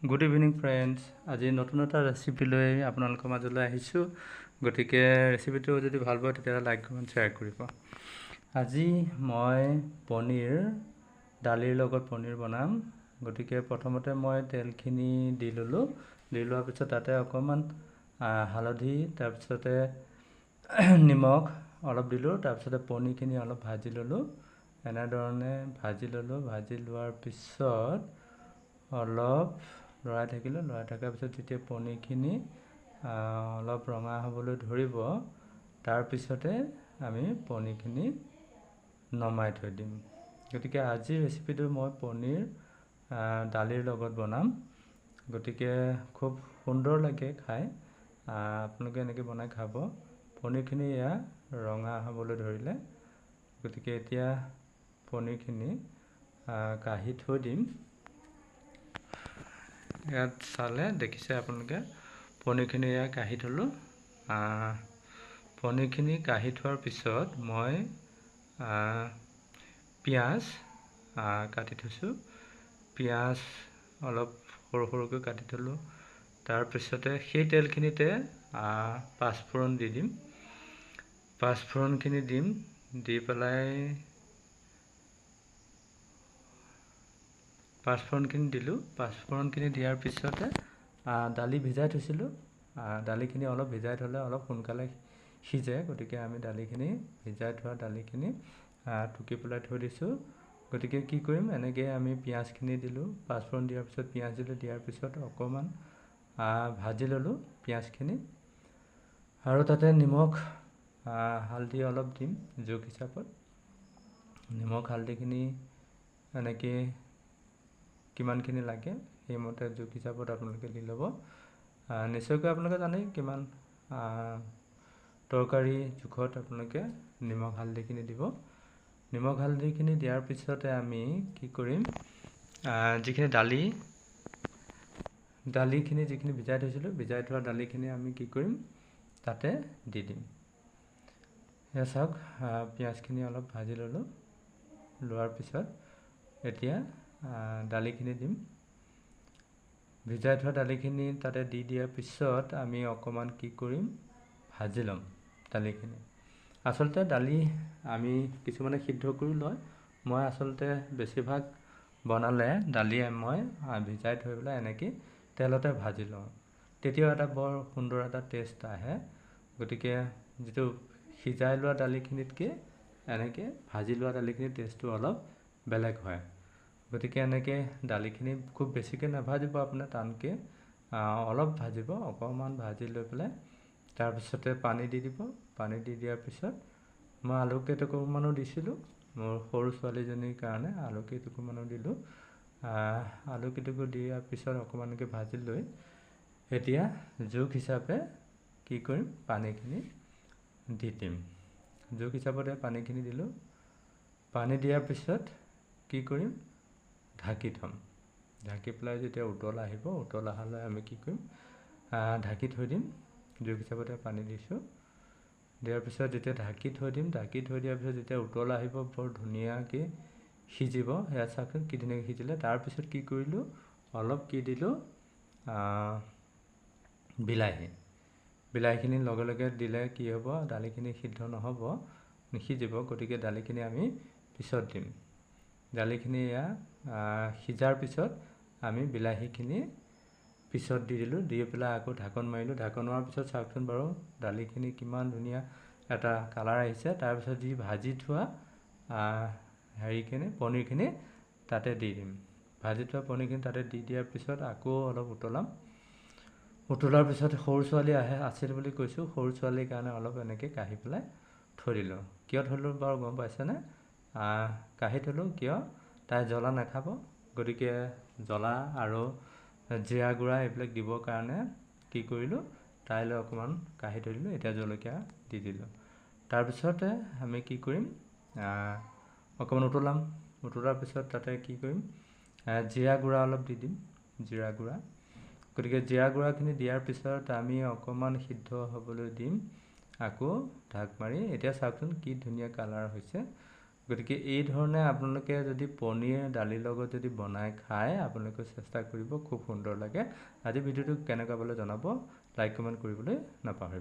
Good evening friends, আজি নতুন এটা ৰেচিপি লৈ আপোনালোকৰ মাজলৈ আহিছোঁ। গতিকে ৰেচিপিটো যদি ভাল পায়, তেতিয়াহ'লে লাইক, কমেণ্ট, শ্বেয়াৰ কৰিব। আজি মই পনীৰ দালিৰ লগত পনীৰ বনাম। গতিকে প্ৰথমতে মই তেলখিনি দি ল'লোঁ। দি লোৱাৰ পিছত তাতে অকণমান হালধি, তাৰপিছতে নিমখ অলপ দিলোঁ। তাৰপিছতে পনীৰখিনি অলপ ভাজি ল'লোঁ। এনেধৰণে ভাজি ল'লোঁ। ভাজি লোৱাৰ পিছত অলপ লৰাই থাকিলোঁ। লৰাই থকাৰ পিছত যেতিয়া পনীৰখিনি অলপ ৰঙা হ'বলৈ ধৰিব, তাৰপিছতে আমি পনীৰখিনি নমাই থৈ দিম। গতিকে আজিৰ ৰেচিপিটো মই পনীৰ দালিৰ লগত বনাম। গতিকে খুব সুন্দৰ লাগে খাই, আপোনালোকে এনেকৈ বনাই খাব। পনীৰখিনি এয়া ৰঙা হ'বলৈ ধৰিলে। গতিকে এতিয়া পনীৰখিনি কাঢ়ি থৈ দিম। ইয়াত চালে দেখিছে আপোনালোকে, পনীৰখিনি এয়া কাঢ়ি থ'লোঁ। পনীৰখিনি কাঢ়ি থোৱাৰ পিছত মই পিঁয়াজ কাটি থৈছোঁ। পিঁয়াজ অলপ সৰু সৰুকৈ কাটি থ'লোঁ। তাৰপিছতে সেই তেলখিনিতে পাঁচফোৰণ দি দিম। পাঁচফোৰণখিনি দিম, দি পেলাই পাঁচফোৰণখিনি দিলোঁ। পাঁচফোৰণখিনি দিয়াৰ পিছতে দালি ভিজাই থৈছিলোঁ। দালিখিনি অলপ ভিজাই থ'লে অলপ সোনকালে সিজে। গতিকে আমি দালিখিনি ভিজাই থোৱা দালিখিনি টুকি পেলাই থৈ দিছোঁ। গতিকে কি কৰিম, এনেকৈ আমি পিঁয়াজখিনি দিলোঁ। পাঁচফোৰণ দিয়াৰ পিছত পিঁয়াজ দিলোঁ। দিয়াৰ পিছত অকণমান ভাজি ল'লোঁ পিঁয়াজখিনি আৰু তাতে নিমখ হালধি অলপ দিম জোখ হিচাপত। নিমখ হালধিখিনি এনেকৈ কিমানখিনি লাগে, সেইমতে জোখ হিচাপত আপোনালোকে দি ল'ব। নিশ্চয়কৈ আপোনালোকে জানেই কিমান তৰকাৰী জোখত আপোনালোকে নিমখ হালধিখিনি দিব। নিমখ হালধিখিনি দিয়াৰ পিছতে আমি কি কৰিম, যিখিনি দালি, দালিখিনি যিখিনি ভিজাই থৈছিলোঁ, ভিজাই থোৱা দালিখিনি আমি কি কৰিম, তাতে দি দিম। এয়া চাওক, পিঁয়াজখিনি অলপ ভাজি ল'লোঁ। লোৱাৰ পিছত এতিয়া দালিখিনি দিম। ভিজাই থোৱা দালিখিনি তাতে দি দিয়াৰ পিছত আমি অকণমান কি কৰিম, ভাজি ল'ম দালিখিনি। আচলতে দালি আমি কিছুমানে সিদ্ধ কৰি লয়। মই আচলতে বেছিভাগ বনালে দালি মই ভিজাই থৈ পেলাই এনেকৈ তেলতে ভাজি লওঁ। তেতিয়াও এটা বৰ সুন্দৰ এটা টেষ্ট আহে। গতিকে যিটো সিজাই লোৱা দালিখিনিতকৈ এনেকৈ ভাজি লোৱা দালিখিনিৰ টেষ্টটো অলপ বেলেগ হয়। গতিকে এনেকৈ দালিখিনি খুব বেছিকৈ নাভাজিব আপোনাৰ, টানকৈ অলপ ভাজিব। অকণমান ভাজি লৈ পেলাই তাৰপিছতে পানী দি দিব। পানী দি দিয়াৰ পিছত মই আলু কেইটুকুৰমানো দিছিলোঁ। মোৰ সৰু ছোৱালীজনীৰ কাৰণে আলু কেইটুকুৰমানো দিলোঁ। আলু কেইটুকুৰ দিয়াৰ পিছত অকণমানকৈ ভাজি লৈ এতিয়া জোখ হিচাপে কি কৰিম, পানীখিনি দি দিম। জোখ হিচাপতে পানীখিনি দিলোঁ। পানী দিয়াৰ পিছত কি কৰিম, ঢাকি থ'ম। ঢাকি পেলাই যেতিয়া উতল আহিব, উতল অহালৈ আমি কি কৰিম, ঢাকি থৈ দিম। জোখ হিচাপতে পানী দিছোঁ। দিয়াৰ পিছত যেতিয়া ঢাকি থৈ দিম, ঢাকি থৈ দিয়াৰ পিছত যেতিয়া উতল আহিব, বৰ ধুনীয়াকৈ সিজিব। সেয়া চাওকচোন কি ধুনীয়াকৈ সিজিলে। তাৰপিছত কি কৰিলোঁ, অলপ কি দিলোঁ, বিলাহী। বিলাহীখিনি লগে লগে দিলে কি হ'ব, দালিখিনি সিদ্ধ নহ'ব, নিসিজিব। গতিকে দালিখিনি আমি পিছত দিম। দালিখিনি এয়া সিজাৰ পিছত আমি বিলাহীখিনি পিছত দি দিলোঁ। দি পেলাই আকৌ ঢাকন মাৰিলোঁ। ঢাকন মৰাৰ পিছত চাওকচোন বাৰু দালিখিনি কিমান ধুনীয়া এটা কালাৰ আহিছে। তাৰপিছত যি ভাজি থোৱা হেৰিখিনি, পনীৰখিনি তাতে দি দিম। ভাজি থোৱা পনীৰখিনি তাতে দি দিয়াৰ পিছত আকৌ অলপ উতলাম। উতলাৰ পিছত সৰু ছোৱালী আহে আছিল বুলি কৈছোঁ, সৰু ছোৱালীৰ কাৰণে অলপ এনেকৈ কাঢ়ি পেলাই থৈ দিলোঁ। কিয় থ'লোঁ বাৰু গম পাইছেনে? কাঢ়ি থ'লোঁ কিয়, তাই জ্বলা নাখাব। গতিকে জ্বলা আৰু জিৰা গুড়া এইবিলাক দিবৰ কাৰণে কি কৰিলোঁ, তাইলৈ অকণমান কাঢ়ি থৈ দিলোঁ। এতিয়া জলকীয়া দি দিলোঁ। তাৰপিছতে আমি কি কৰিম, অকণমান উতলাম। উতলাৰ পিছত তাতে কি কৰিম, জিৰা গুড়া অলপ দি দিম, জিৰা গুড়া। গতিকে জিৰা গুড়াখিনি দিয়াৰ পিছত আমি অকণমান সিদ্ধ হ'বলৈ দিম, আকৌ ঢাক মাৰি। এতিয়া চাওকচোন কি ধুনীয়া কালাৰ হৈছে। গতিকে এই ধৰণে আপোনালোকে যদি পনীৰ দালিৰ লগত যদি বনাই খায়, আপোনালোকে চেষ্টা কৰিব, খুব সুন্দৰ লাগে। আজি ভিডিঅ'টো কেনেকুৱা পালে জনাব, লাইক কমেণ্ট কৰিবলৈ নাপাহৰিব।